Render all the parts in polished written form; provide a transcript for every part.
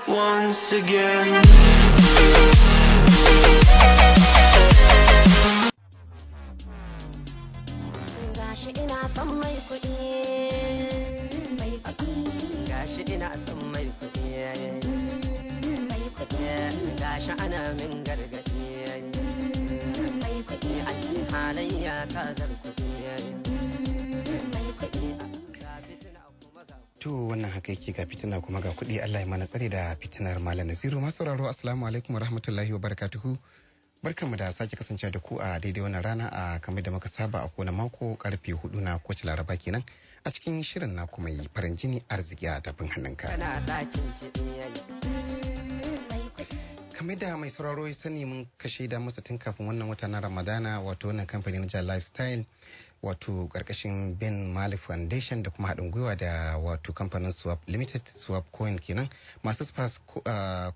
Once again. Gashi ina son mai kuɗi, mai kuɗi. Gashi ina son mai kuɗi. Mai kuɗi. Gashi ana min gargaɗi. Mai kuɗi. A ce halayya ta zar kuɗi. Mai kuɗi. Ga fitina kuma ga To wannan haka yake, ga fitina kuma ga kuɗi. Allah ya mana tsare da fitinar. Malam Nasiru, masu sauraro, assalamu alaikum wa rahmatullahi wa barakatuhu. Barkanmu da sake kasancewa da ku a daidai wannan rana, a kamar da muka saba a kowane mako karfe 4 na kowace Laraba kenan, a cikin shirin na kuma yi farin jini, arziki a tafin hannunka. Kana ɗakin kiɗi. Mai kuɗi. Kamar da mai sauraro ya sani, mun kashe da masa tun kafin wannan wata na Ramadana, wato wannan kamfani na Ja Lifestyle, wato karkashin Ben Malik Foundation da kuma haɗin gwiwa da wato kamfanin Swap Limited, Swap Coin kenan, masu Spas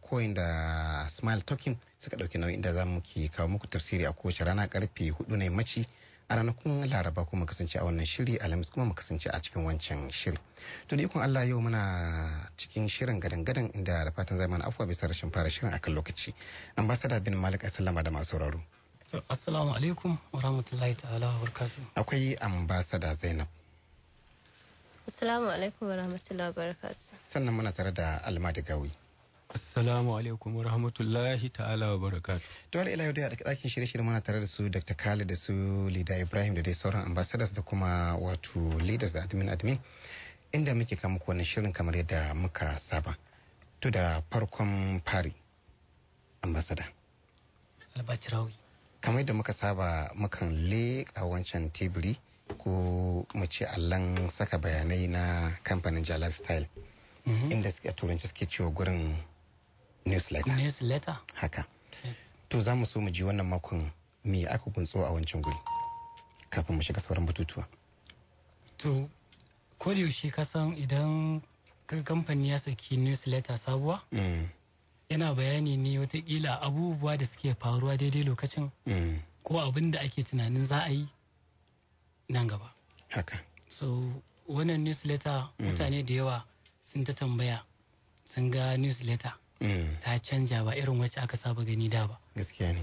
Coin da Smile Token, suka ɗauki nauyin da za mu ke kawo muku tafsiri a kowace rana karfe 4 na yammaci a ranakun Laraba, kuma kasance a wannan shiri, Alhamis kuma mu kasance a cikin wancan shiri. To da ikon Allah, yau muna cikin shirin gadan-gadan, inda da fatan zai mana afuwa bisa rashin fara shirin akan lokaci. Ambassador Bin Malik, sallama da masu sauraro. So, assalamu alaikum wa rahmatullahi ta'ala wa barakatuh. Akwai Ambassador Zainab. Assalamu alaikum wa rahmatullahi wa barakatuh. Sannan muna tare da Almadi Gawi. Assalamu alaikum wa rahmatullahi ta'ala wa barakatuh. To har ila yau dai a ɗakin shirye-shirye muna tare da su Dr. Khalid da su Lida Ibrahim da dai sauran ambassadors da kuma wato leaders da admin admin, inda muke kama muku wannan shirin kamar yadda muka saba. To da farkon fari, ambassador. Albacirawi. Kamar yadda muka saba, mukan leƙa wancan teburi, ko mu ce allon saka bayanai na kamfanin Ja Lifestyle, inda suke a turanci suke cewa gurin newsletter. Newsletter? Haka. Yes. To za mu so mu ji wannan makon me aka kuntso a wancan guri kafin mu shiga sauran batutuwa. To, ko da yaushe ka san idan ka kamfani ya saki newsletter sabuwa, yana bayani ne watakila abubuwa da suke faruwa daidai lokacin ko abin da ake tunanin za a yi nan gaba. So, wannan newsletter, mutane da yawa sun ta tambaya, sun ga newsletter ta canja, ba irin wacce aka saba gani da ba. Gaskiya ne.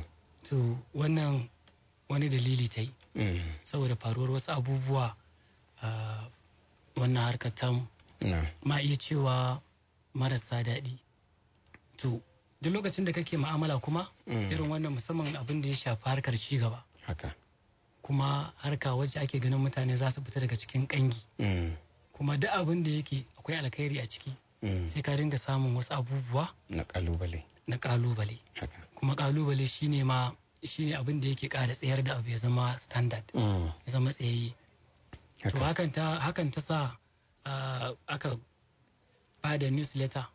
To, wannan wani dalili ta yi. Saboda faruwar wasu abubuwa a wannan harkar tamu, ma iya cewa marasa daɗi. To duk lokacin da kake ma'amala kuma irin wannan, musamman abin da ya shafi harkar ci gaba, kuma harka wacce ake ganin mutane za su fita daga cikin kangi, kuma duk abin da yake akwai alkhairi a ciki, sai ka dinga samun wasu abubuwa na kalubale. Na kalubale. Kuma kalubale shine ma shine abin da yake ƙara tsayar da abu ya zama standard, ya zama tsayayye. To hakan ta sa aka ba da newsletter,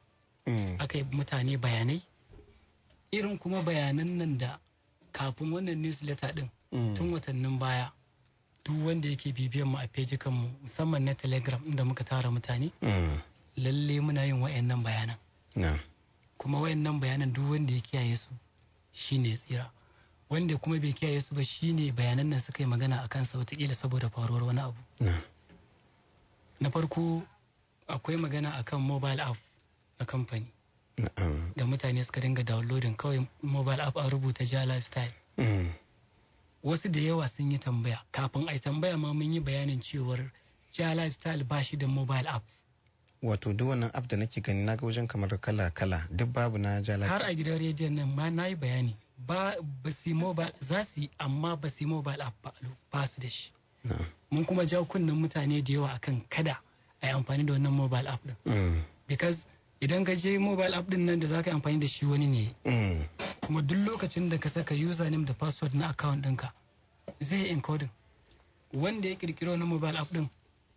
aka yi mutane bayanai, irin kuma bayanan nan da kafin wannan newsletter din, tun watannin baya, duk wanda yake bibiyan mu a fejikan mu, musamman na Telegram inda muka tara mutane, lalle muna yin wayannan bayanan. Kuma wayannan bayanan, duk wanda ya kiyaye su shine ya tsira, wanda kuma bai kiyaye su ba shine bayanan nan suka yi magana a kansa watakila saboda faruwar wani abu. Na farko, akwai magana akan mobile app na kamfani da mutane suka dinga downloading, kawai mobile app an rubuta Ja Lifestyle. Wasu da yawa sun yi tambaya. Kafin a yi tambaya ma mun yi bayanin cewar Ja Lifestyle ba shi da mobile app. Wato duk wannan app da nake gani, naga wajen kamar kala kala, duk babu na Ja Har a gidan rediyon nan ma na yi bayani, ba ba su yi mobile, za su yi amma ba su yi mobile app ba, ba su da shi. Mun kuma ja kunnen mutane da yawa akan kada a yi amfani da wannan mobile app din, because idan ka je mobile app din nan da za ka yi amfani da shi, wani ne. Kuma duk lokacin da ka saka username da password na account ɗinka, zai yi encoding. Wanda ya kirkiro na mobile app din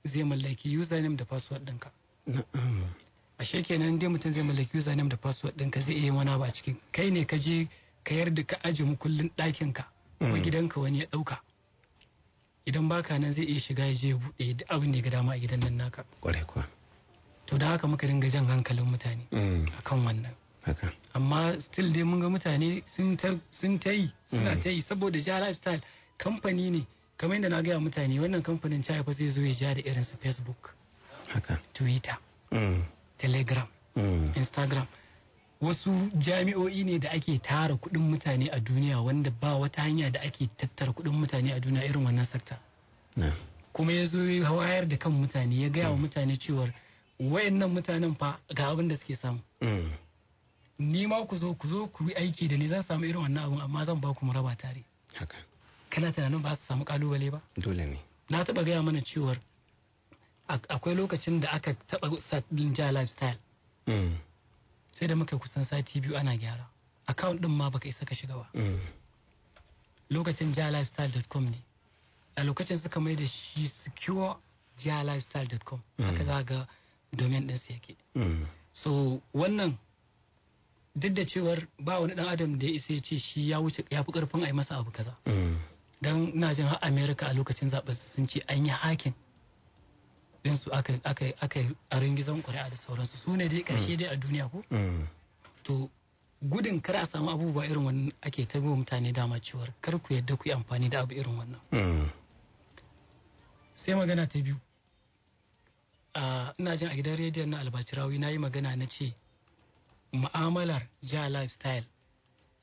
zai mallaki username da password ɗinka. Ashe kenan dai mutum zai mallaki username da password ɗinka, zai iya yin wani abu a cikin. Kai ne ka je ka yarda ka aje mukullin ɗakin ka ko gidanka, wani ya ɗauka. Idan baka nan, zai iya shiga ya je ya buɗe duk abin da ya ga dama a gidan nan naka. Kwarai kuwa. To da haka muka dinga jan hankalin mutane akan wannan. Amma still dai mun ga mutane sun ta yi, suna ta yi, saboda Ja Lifestyle kamfani ne. Kamar yadda na gaya mutane, wannan kamfanin chai fa zai zo ya ja da irin su Facebook, Twitter, Telegram, Instagram. Wasu jami'o'i ne da ake tara kuɗin mutane a duniya, wanda ba wata hanya da ake tattara kuɗin mutane a duniya irin wannan sector. Kuma ya zo ya wayar da kan mutane, ya gaya wa mutane cewar wayannan mutanen fa ga abin da suke samu. Ni ma ku zo ku yi aiki da ni, zan samu irin wannan abun, amma zan ba ku mu raba tare. Kana tunanin ba su samu kalubale ba? Dole ne. Na taba gaya mana cewar akwai lokacin da aka taba site din Ja Lifestyle, sai da muka kusan sati 2 ana gyara account din, ma baka isa ka shiga ba. Lokacin jalifestyle.com ne, a lokacin suka mai da shi secure jalifestyle.com. Haka za ga domain ɗinsu yake. So wannan, duk da cewar ba wani dan adam da ya isa ya ce shi ya wuce, ya fi karfin a yi masa abu kaza, don ina jin har America a lokacin zaɓen su sun ce an yi hacking din su, aka a ringizon ƙuri'a da sauransu. Su ne dai ƙarshe dai a duniya ko. To gudun kar a samu abubuwa irin wannan ake ta mutane dama cewar kar ku yadda ku yi amfani da abu irin wannan. Sai magana ta biyu, ina jin a gidan rediyon na Albacirawi na yi magana, na ce mu'amalar Ja Lifestyle,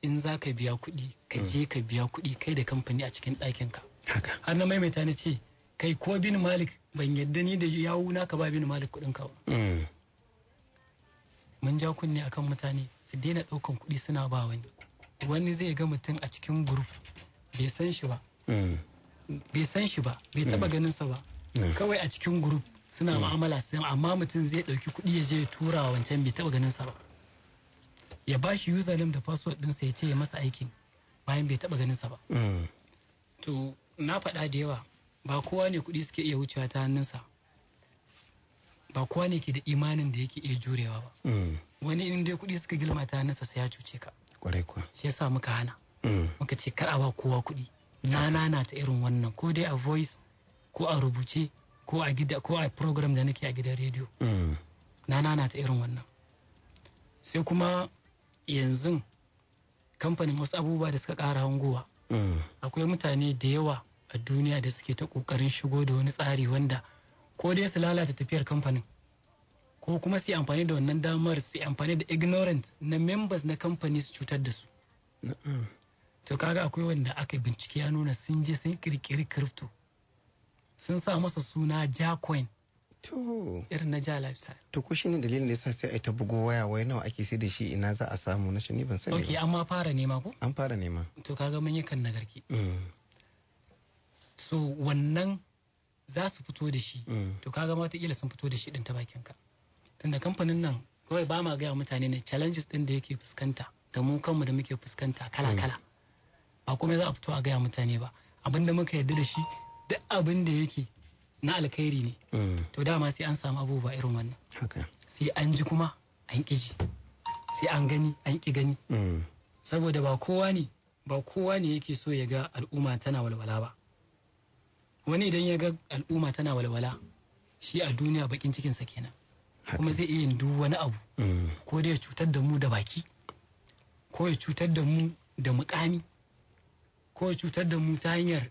in za ka biya kuɗi, ka je ka biya kuɗi kai da kamfani a cikin ɗakin ka. Har na maimaita, na ce kai, ko Bin Malik, ban yadda ni da yawu na ka ba Bin Malik kuɗin ka ba. Mun ja kunne akan mutane su daina ɗaukan kuɗi suna ba wani. Wani zai ga mutum a cikin group, bai san shi ba, bai san shi ba, bai taba ganin sa ba, kawai a cikin group suna mu'amala sai, amma mutum zai ɗauki kuɗi ya je ya tura wa wancan bai taba ganin sa ba, ya ba shi username da password ɗinsa, ya ce ya masa aikin, bayan bai taba ganin sa ba. To na faɗa da yawa, ba kowa ne kuɗi suke iya wucewa ta hannunsa, ba kowa ne ke da imanin da yake iya jurewa ba. Wani in dai kuɗi suka gilma ta hannunsa, sai ya cuce ka. Kwarai kuwa. Shi yasa muka hana, muka ce kar a ba kowa kuɗi. Na nana ta irin wannan, ko dai a voice, ko a rubuce, ko a gida, ko a program da nake a gidan rediyo. Na nana ta irin wannan. Sai kuma yanzu kamfanin, wasu abubuwa da suka ƙara hangowa, akwai mutane da yawa a duniya da suke ta ƙoƙarin shigo da wani tsari wanda ko dai su lalata tafiyar kamfanin, ko kuma su yi amfani da wannan damar, su yi amfani da ignorant na members na kamfani su cutar da su. To kaga akwai wanda aka bincike ya nuna sun je sun kirkiri crypto, sun sa masa suna Jacoin, irin na Ja Lifestyle. To ko shine dalilin da yasa sai ai ta bugo waya, wai nawa ake sai da shi, ina za a samu? Na shi ni ban sani ba. Amma fara nema ko? An fara nema. To kaga mun yi kan nagarki. So wannan za su fito da shi. To kaga ma wataƙila sun fito da shi din ta bakin ka, tunda kamfanin nan kawai ba ma gaya mutane ne challenges din da yake fuskanta da mu kanmu da muke fuskanta kala kala. Ba kuma za a fito a gaya mutane ba. Abin da muka yarda da shi, duk abin da yake na alkhairi ne, to dama sai an samu abubuwa irin wannan. Sai an ji kuma an ƙi ji, sai an gani an ƙi gani, saboda ba kowa ne yake so ya ga al'umma tana walwala ba. Wani idan ya ga al'umma tana walwala, shi a duniya bakin cikinsa kenan. Kuma zai iya yin duk wani abu, ko dai ya cutar da mu da baki, ko ya cutar da mu da mukami, ko ya cutar da mu ta hanyar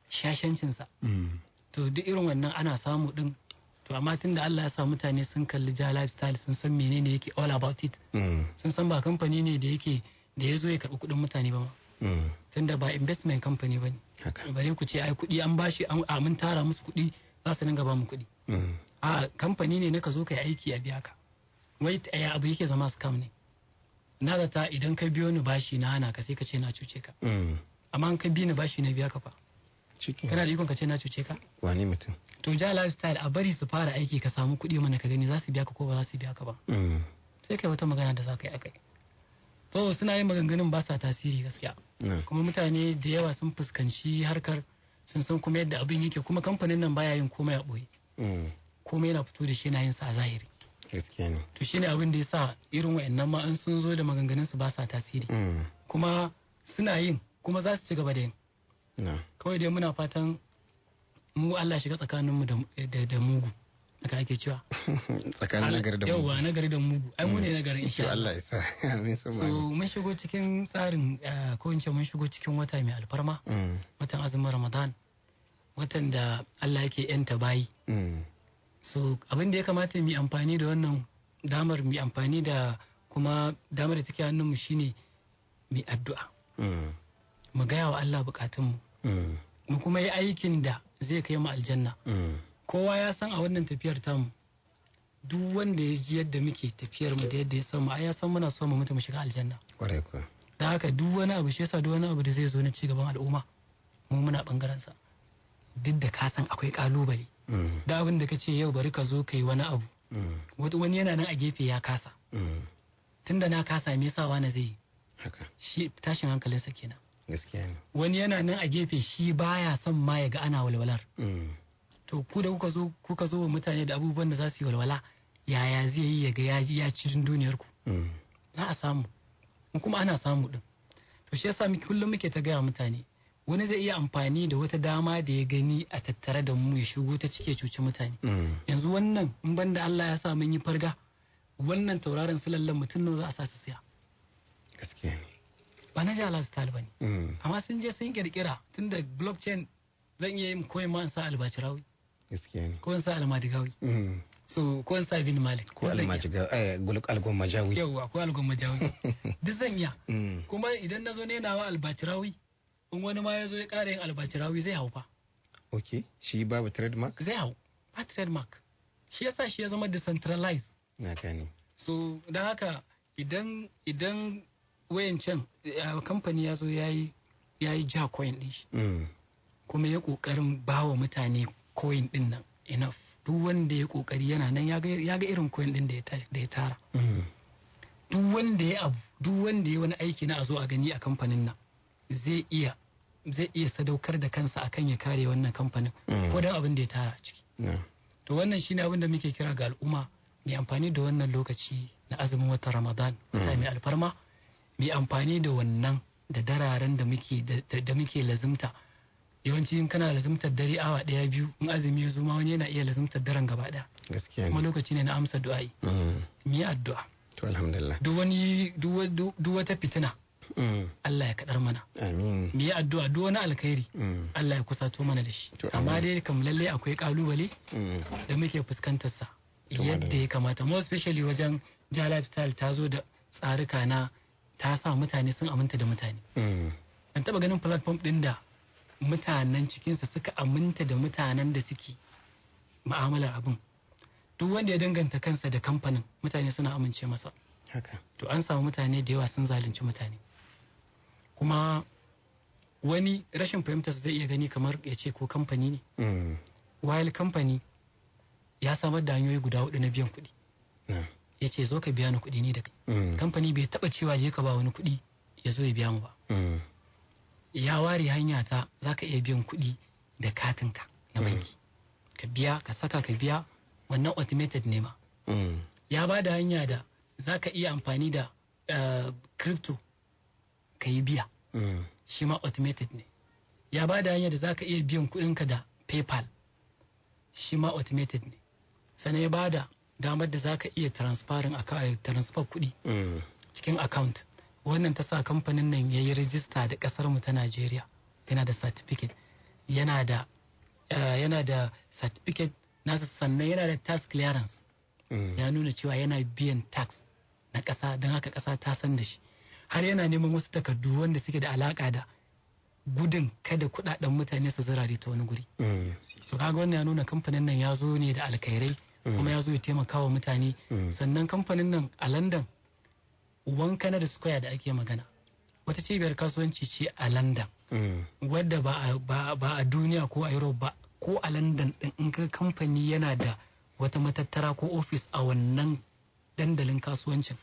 shashancinsa. To duk irin wannan ana samu din. To amma tun da Allah ya sa mutane sun kalli Ja Lifestyle, sun san menene yake all about it, sun san ba kamfani ne da yake da ya zo ya karɓi kuɗin mutane ba ma, tunda ba investment company ba ne. Bare ku ce ai kuɗi an bashi an a mun tara musu kuɗi, za su dinga ba mu kuɗi. A kamfani ne na ka zo ka yi aiki a biya ka. Wai ya abu yake zama scam ne? Na zata idan ka biyo ni bashi na hana ka, sai ka ce na cuce ka. Amma in ka bi ni bashi na biya ka fa? Kana da ikon ka ce na cuce ka? Wani mutum. To Ja Lifestyle, a bari su fara aiki ka samu kuɗi mana, ka gani za su biya ka ko ba za su biya ka ba. Sai kai wata magana da za ka yi akai. To suna yin maganganun, ba sa tasiri gaskiya. Kuma mutane da yawa sun fuskanci harkar, sun san kuma yadda abin yake. Kuma kamfanin nan baya yin komai a ɓoye. Komai yana fito da shi, yana yin sa a zahiri. Gaskiya ne. To shine abin da yasa irin wa'annan ma in sun zo da maganganun su, ba sa tasiri. Kuma suna yin, kuma za su ci gaba da yin. Kawai dai muna fatan mu Allah shiga tsakaninmu da mugu, haka ake cewa. Tsakanin nagari da mugu. Yauwa, nagari da mugu. Ai mu ne nagarin, insha Allah. Allah ya sa, amin. So mun shigo cikin tsarin, ko in ce mun shigo cikin wata mai alfarma, watan azumin Ramadan, watan da Allah yake yanta bayi. So abin da ya kamata mu yi amfani da wannan damar, mu yi amfani da Kuma damar da take hannunmu shine mu addu'a, mu gaya wa Allah bukatunmu, mu kuma yi aikin da zai kai mu aljanna. Kowa ya san a wannan tafiyar tamu, duk wanda ya ji yadda muke tafiyar mu da yadda ya san mu, ai ya san muna so mu mutu mu shiga aljanna. Kwarai kuwa. Da haka duk wani abu, shi yasa duk wani abu da zai zo na ci gaban al'umma, mu muna bangaren sa, duk da ka san akwai kalubale. Da abin da ka ce yau bari ka zo ka yi wani abu, wani yana nan a gefe ya kasa. Tunda na kasa, me yasa wani zai yi? Shi tashin hankalinsa kenan. Gaskiya ne. Wani yana nan a gefe, shi baya son ma ya ga ana walwalar. To ku da kuka zo wa mutane da abubuwan da za su yi walwala, yaya zai yi ya ga ya ji ya ci duniyar ku? Za a samu, kuma ana samu din. To shi yasa kullum muke ta gaya mutane, wani zai iya amfani da wata dama da ya gani a tattare da mu ya shigo ta cike cuci mutane. Yanzu wannan, in banda Allah ya sa mun yi farga, wannan tauraron sulallan mutum nawa za a sa su siya? Gaskiya ne. Ba na ja lifestyle ba ne, amma sun je sun kirkira. Tunda blockchain, zan iya yin koyi ma in sa Albacirawi. Gaskiya ne. Ko in sa Almadigawi. So ko in sa Bin Malik. Ko Almajiga, Algomajawi. Yauwa, ko Algomajawi, duk zan iya. Kuma idan na zo ne nawa Albacirawi, in wani ma ya zo ya ƙara yin Albacirawi, zai hau fa. Ok, shi babu trademark? Zai hau, ba trademark. Shi yasa shi ya zama decentralized. Na gani. So don haka idan wayancan kamfani ya zo ya yi ja coin din shi, kuma ya kokarin ba wa mutane coin din nan enough, duk wanda ya kokari yana nan ya ga irin coin din da ya tara. Duk wanda ya abu, duk wanda ya wani aiki na a zo a gani a kamfanin nan, zai iya sadaukar da kansa akan ya kare wannan kamfanin, ko don abin da ya tara a ciki. To wannan shine abin da muke kira ga al'umma, mai amfani da wannan lokaci na azumin watan Ramadan, wata mai alfarma, mai amfani da wannan da dararen da muke lazimta. Yawanci in kana lazimtar dare awa ɗaya biyu, in azumi ya zo ma wani yana iya lazimtar daren gaba ɗaya. Gaskiya. Kuma lokaci ne na amsa du'a'i. Mu yi addu'a. To alhamdulillah. Duk wani duk wata fitina, Allah ya kaɗar mana. Amin. Mu yi addu'a, duk wani alkhairi, Allah ya kusato mana da shi. Amma dai kam lalle akwai kalubale da muke fuskantar sa yadda ya kamata, more especially wajen Ja Lifestyle ta zo da tsarika na ta sa mutane sun aminta da mutane. An taba ganin platform din da mutanen cikinsa suka aminta da mutanen da suke ma'amalar abin. Duk wanda ya danganta kansa da kamfanin, mutane suna amince masa. To an samu mutane da yawa sun zalunci mutane. Kuma wani rashin fahimtarsa zai iya gani kamar ya ce ko kamfani ne, while kamfani ya samar da hanyoyi guda hudu na biyan kuɗi. Ya ce zo ka biya ni kuɗi ni da kai. Kamfani bai taɓa cewa je ka ba wani kuɗi ya zo ya biya mu ba. Ya ware hanya ta za ka iya biyan kuɗi da katinka na banki, ka biya, ka saka ka biya, wannan automated ne ma. Ya ba da hanya da za ka iya amfani da crypto ka yi biya, shi ma automated ne. Ya ba da hanya da za ka iya biyan kuɗinka da PayPal, shi ma automated ne. Sannan ya ba da damar da za ka iya transferring transfer kuɗi cikin account. Wannan ta sa kamfanin nan ya yi rijista da ƙasar mu ta Najeriya, yana da certificate, yana da certificate nasa, sannan yana da tax clearance. Ya nuna cewa yana biyan tax na ƙasa, don haka ƙasa ta san da shi. Har yana neman wasu takardu wanda suke da alaka da gudun kada kudaden mutane su zirare ta wani guri. So kaga wannan ya nuna kamfanin nan ya zo ne da alkhairai, kuma ya zo ya taimaka wa mutane. Sannan kamfanin nan a London, One Canada Square da ake magana, wata cibiyar kasuwanci ce a London, wadda ba a duniya ko a Europe ba, ko a London din, in ka kamfani yana da wata matattara ko ofis a wannan dandalin kasuwancin,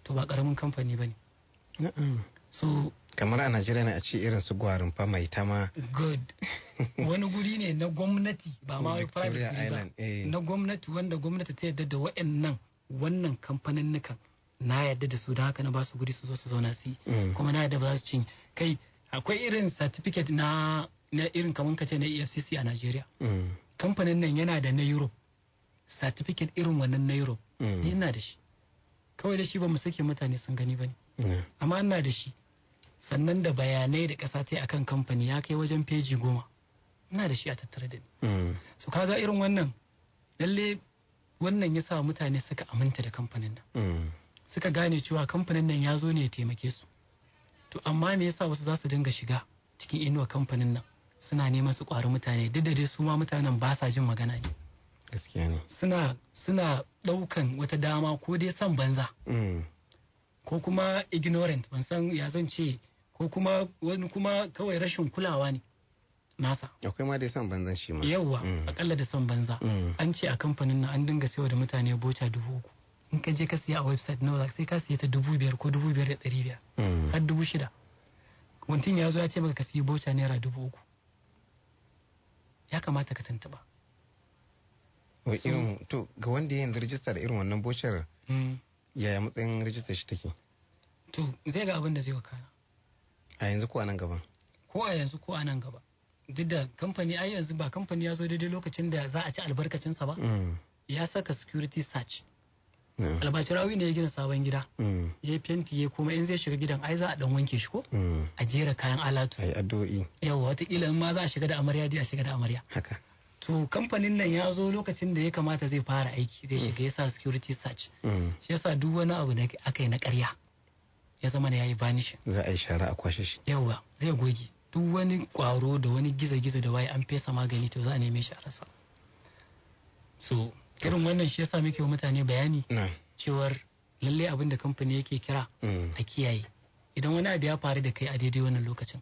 to ba karamin kamfani ba ne. So Kamar a Najeriya ne a ce irin su Gwarinpa, Maitama. Good. Wani guri ne na gwamnati, ba ma wai private ba, na gwamnati, wanda gwamnati ta yarda da wa'annan, wannan kamfanin na yarda da su, da haka na ba su guri su zo su zauna su yi. Kuma na yarda ba za su cinye kai. Akwai irin certificate na irin kamar kace na EFCC a Najeriya. Kamfanin nan yana da na Europe certificate, irin wannan na Europe. Ni ina da shi, kawai da shi ba mu sake mutane sun gani ba ne, amma ina da shi. Sannan da bayanai da ƙasa ta yi akan kamfani ya kai wajen feji 10, ina da shi a tattare da ni. So kaga irin wannan, lalle wannan ya sa mutane suka aminta da kamfanin nan. Suka gane cewa kamfanin nan ya zo ne ya taimake su. To amma me yasa wasu za su dinga shiga cikin inuwa kamfanin nan suna neman su kwari mutane, duk da dai su ma mutanen ba sa jin magana ne? Gaskiya ne. Suna daukan wata dama, ko dai son banza, ko kuma ignorant, ban san ya zan ce, ko kuma wani kuma kawai rashin kulawa ne nasa. Akwai ma dai son banzan shi ma. Yawwa, akalla da son banza. An ce a kamfanin nan an dinga sayo da mutane boca 3000. In ka je ka siya a website nawa, sai ka siya ta 5000 ko 5500, har 6000. Mutum ya zo ya ce maka ka siyi boca naira 3000, ya kamata ka tuntuɓa. Wai irin, to ga wanda ya yanzu rijista da irin wannan bocar, yaya matsayin rijistar shi take? To zai ga abin da zai wakana. A yanzu ko a nan gaban? Ko a yanzu ko a nan gaba. Duk da kamfani ai yanzu ba kamfani ya zo daidai lokacin da za a ci albarkacinsa ba. Ya saka security search. Albacirawi ne ya gina sabon gida, ya yi fenti, ya kuma in zai shiga gidan ai za a dan wanke shi ko a jera kayan alatu. Ai addu'o'i. Yawa, watakila in ma za a shiga da amarya dai a shiga da amarya. To kamfanin nan ya zo lokacin da ya kamata zai fara aiki, zai shiga, ya sa security search. Shi yasa duk wani abu da aka yi na ƙarya ya zama ya yi vanishing. Za a yi shara a kwashe shi. Yawa, zai goge duk wani kwaro da wani gizo-gizo da waye, an fesa magani, to za a neme shi a rasa. So irin wannan shi yasa muke wa mutane bayani cewar lalle abin da kamfani yake kira a kiyaye. Idan wani abu ya faru da kai a daidai wannan lokacin,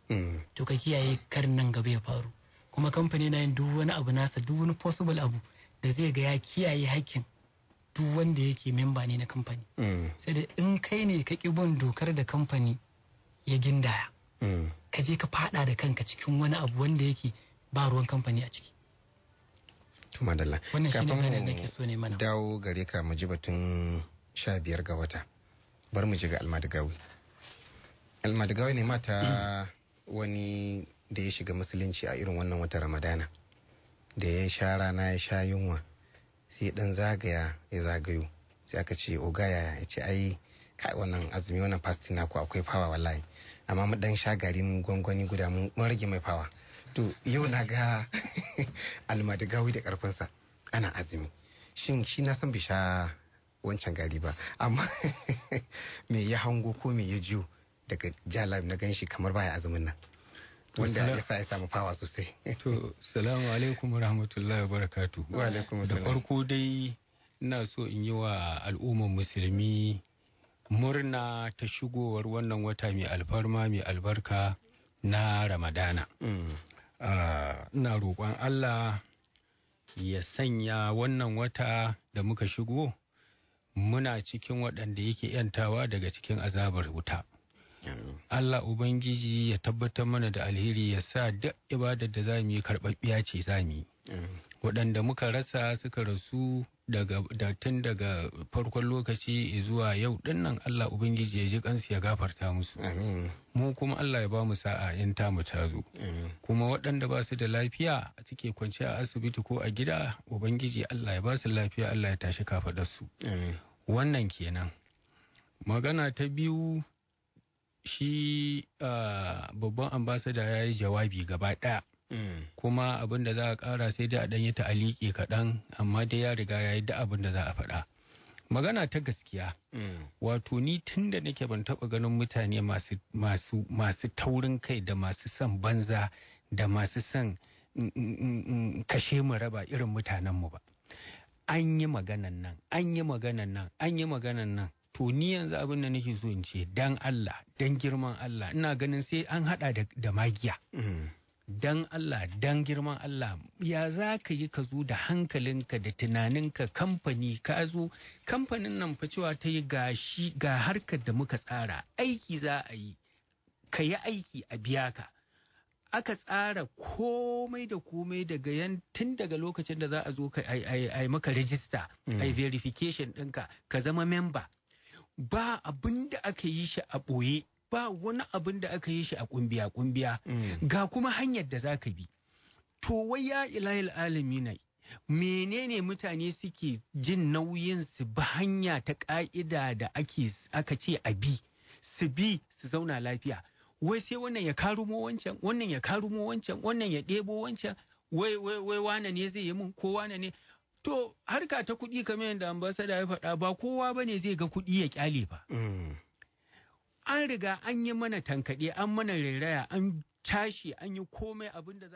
to ka kiyaye kar nan gaba ya faru. Kuma kamfani na yin duk wani abu nasa, duk wani possible abu da zai ga ya kiyaye hakkin duk wanda yake memba ne na kamfani. Sai da in kai ne ka ƙi bin dokar da kamfani ya gindaya, ka je ka fada da kanka cikin wani abu wanda yake ba ruwan kamfani a ciki. To madalla. Wannan shine Kafin bayanin mu da nake so ne mana. dawo gare ka mu ji batun 15 ga wata, bar mu ji ga Almadigawi. Almadigawi ne mata wani da ya shiga musulunci a irin wannan wata Ramadana, da ya sha rana ya sha yunwa, sai dan zagaya ya zagayo, sai aka ce, "Oga, yaya?" Ya ce, "Ai kai, wannan azumi, wannan fasting naku akwai fawa wallahi, amma mu dan sha gari mun gwangwani guda mun rage mai fawa." To yau na ga Almadigawi da karfinsa ana azumi. Shin shi na san bai sha wancan gari ba, amma me ya hango ko me ya jiyo daga Jalab na ganshi kamar baya azumin nan, wanda ya sa ya samu fawa sosai? To, salamu alaikum wa rahmatullahi wa barakatu. Wa alaikum Da salam. farko dai ina so in yi wa al'ummar musulmi murna ta shigowar wannan wata mai alfarma, mai albarka na Ramadana. Ina roƙon Allah ya sanya wannan wata da muka shigo muna cikin waɗanda yake 'yantawa daga cikin azabar wuta. Amin. Allah Ubangiji ya tabbatar mana da alheri, ya sa duk ibadar da za mu yi karɓaɓɓiya ce za mu yi. Amin. Waɗanda muka rasa suka rasu daga da tun daga farkon lokaci zuwa yau dinnan, Allah Ubangiji ya ji kansu ya gafarta musu. Amin. Mu kuma Allah ya ba mu sa'a in ta mu ta zo. Amin. Kuma waɗanda ba su da lafiya suke kwance a asibiti ko a gida, Ubangiji Allah ya ba su lafiya, Allah ya tashi kafaɗarsu. Amin. Wannan kenan. Magana ta biyu, shi babban ambasada ya yi jawabi gaba ɗaya, kuma abin da za a ƙara sai dai a ɗan yi ta'aliki kaɗan, amma dai ya riga ya yi duk abin da za a faɗa. Magana ta gaskiya, wato ni tun da nake ban taɓa ganin mutane masu masu masu taurin kai da masu son banza da masu son kashe mu raba irin mutanenmu ba. An yi maganan nan, an yi maganan nan, an yi maganan nan. To ni yanzu abin da nake so in ce, dan Allah, dan girman Allah, ina ganin sai an hada da magiya. Dan Allah, dan girman Allah, ya za ka yi ka zo da hankalinka da tunaninka kamfani, ka zo kamfanin nan fa cewa ta yi gashi ga harkar da muka tsara, aiki za a yi, ka yi aiki a biya ka. Aka tsara komai da komai daga yan tun daga lokacin da za a zo ka ai maka rijista, ai verification ɗinka ka zama memba. Ba abin da aka yi shi a ɓoye, ba wani abin da aka yi shi a kumbiya kumbiya. Ga kuma hanyar da za ka bi. To wai ya ilahil alamina, menene mutane suke jin nauyin su bi hanya ta ka'ida da ake aka ce a bi, su bi su zauna lafiya? Wai sai wannan ya karumo wancan, wannan ya karumo wancan, wannan ya ɗebo wancan, wai wai wai wane ne zai yi mun ko wane ne. To harka ta kuɗi, kamar yadda ambasada ya faɗa, ba kowa bane zai ga kuɗi ya kyale ba. An riga an yi mana tankaɗe, an mana rairaya, an tashi, an yi komai abin da za